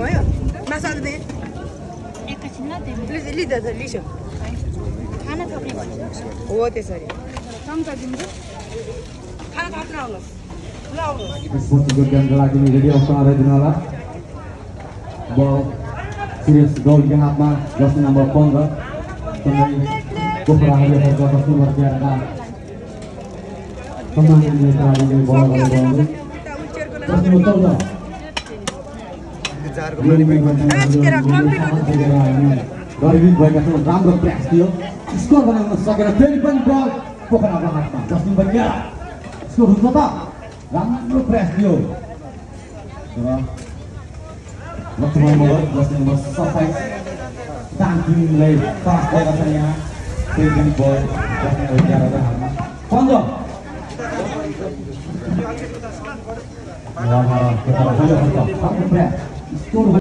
भयो मासु आलु दे एकैछिन ल त्यो लिँदा त लिसो खाना थप्ने भन्छ हो त्यसरी चम्चा दिन्छु खाना थप्न आउनुहोस् ल आउनुहोस् स्पोर्ट्सको गेमको लागि रेडी अवस्था राखिदिनु होला बल सुरेश गौडको हातमा जर्सी नम्बर 15 पोखराहरूले जर्सी नम्बर 11 का सम्माननीय खेलाडीले बल गरेको जर्सी नम्बर 14 गरिबित भएका छौँ राम्रो प्रयास थियो स्कोर बनाउन सकेर फेरि पनि बल पोखराको हातमा जर्सी नम्बर 11 स्कोर हुन्छ त राम्रो प्रयास थियो र लक्ष्मण मगर जर्सी नम्बर 27 दानकिङले पास गरेका छन् यहाँ फेरि पनि बल जर्सी नम्बर 11 को हातमा 15 स्कोर